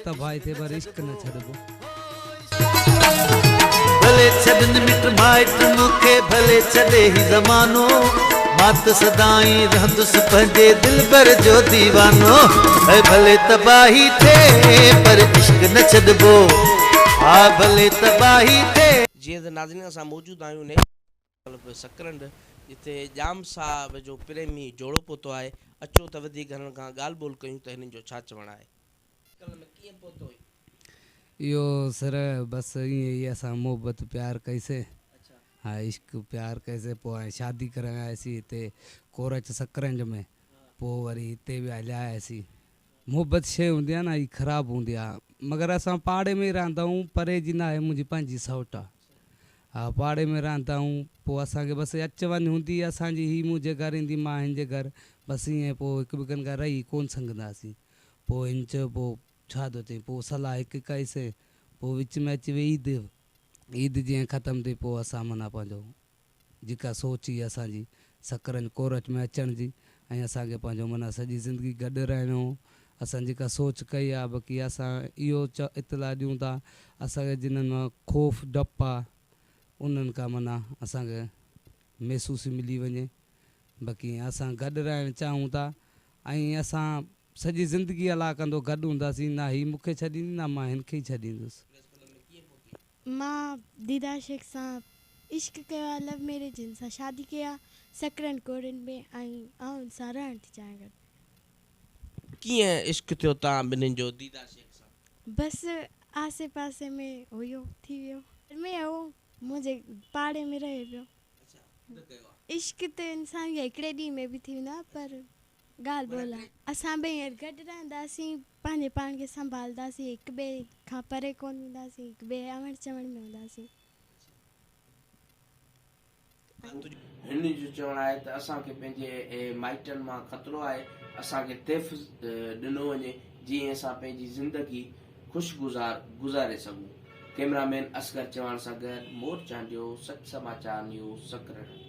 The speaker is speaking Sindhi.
تباهي ٿئي پر عشق نه ڇڏبو. ڀلي ڇڏن مٽ مائٽ مون کي ڀلي ڇڏي هي زمانو مان ته سدائين رهندس پنهنجي دلبر جو ديوانو اي ڀلي تباهي ٿئي پر عشق نه ڇڏبو ها ڀلي تباهي ٿئي. جيئن ته ناظرين اسان موجود آهيون نيشنل ڪلب سڪرنڊ جتي ڄام صاحب جو پريمي جوڙو پهتو آهي اچو ته وڌيڪ هنن کان ڳالهه ٻولهه ڪيون ته هنن جو ڇا چوڻ آهي. ڪلب ۾ ڪيئن پهتو هئين؟ اهو سر بس ائين ئي اسان محبت پيار ڪئي سي ها عشق پيار ڪئي سي پوء ۽ شادي ڪرڻ آياسين هتي ڪورچ سڪرنڊ ۾ پوء وري هتي به هليا آياسين محبت شيء هوندي آ نه هي خراب هوندي آ مگر اسان پاڙي ۾ ئي رهندا آهيون پري جي ناهي منهنجي پنهنجي سئوٽ آ ها پاڙي ۾ رهندا آهيون پوء اسان کي بس اچ وڃ هوندي اسان جي هي منهنجي گهر ايندي مان هن جي گهر بس ائين پوء هڪ ٻئي کان رهي ڪون سگهنداسين پوء هن چيو پوء ڇا ٿو چئين پوء صلاح هڪ ڪئي سين پوء وچ ۾ اچي وئي عيد عيد جيئن ختم ٿي پوء اسان معنيٰ پنهنجو جيڪا سوچ هئي اسان جي سڪرنج ڪورچ ۾ اچڻ جي ۽ اسان کي پنهنجو معنيٰ سڄي زندگي گڏ رهڻو هو اسان جيڪا سوچ ڪئي آ بقي اسان اهو اطلاع ڏيون ٿا اسان کي جنھن مان خوف ڊپ آ انهن کان معنيٰ اسان کي محسوسي ملي وڃي بقي اسان گڏ رهڻ چاهيون ٿا ۽ اسان سڄي زندگي الله ڪندو گڏ هونداسين نه هي مون کي ڇڏيندي نه مان هن کي ئي ڇڏيندس. مان ديدار شيخ سان عشق ڪيو آ لو ميريج هن سان شادي ڪئي آ سڪرنڊ ڪورين ۾ ۽ آئون هن سان رهڻ ٿي چاهيان گڏ. ڪيئن عشق ٿيو توهان ٻنهين جو ديدار شيخ سان؟ بس آسي پاسي ۾ هيو ٿي ويو. ۾ هو منهنجي پاڙي ۾ رهي پيو. عشق ته انسان کي هڪڙي ڏينهن ۾ به ٿي ويندو آ پر ڳالهه ٻولهه آهي. اسان ٻئي هينئر گڏ رهنداسين، پنهنجي پاڻ کي سنڀالنداسين، هڪ ٻئي کان پري ڪونه وينداسين، هڪ ٻئي اوڻ چوڻ ۾ هونداسين. هن جو چوڻ آهي ته اسان کي پنهنجي مائٽن مان خطرو آهي، اسان کي تحفظ ڏنو وڃي جيئن اسان پنهنجي زندگي خوشگذار گذاري سگهون. ڪئميرا مين اصغر چواڻ سان گڏ مور چانڊيو، سچ سماچار نيوز، سڪرنڊ.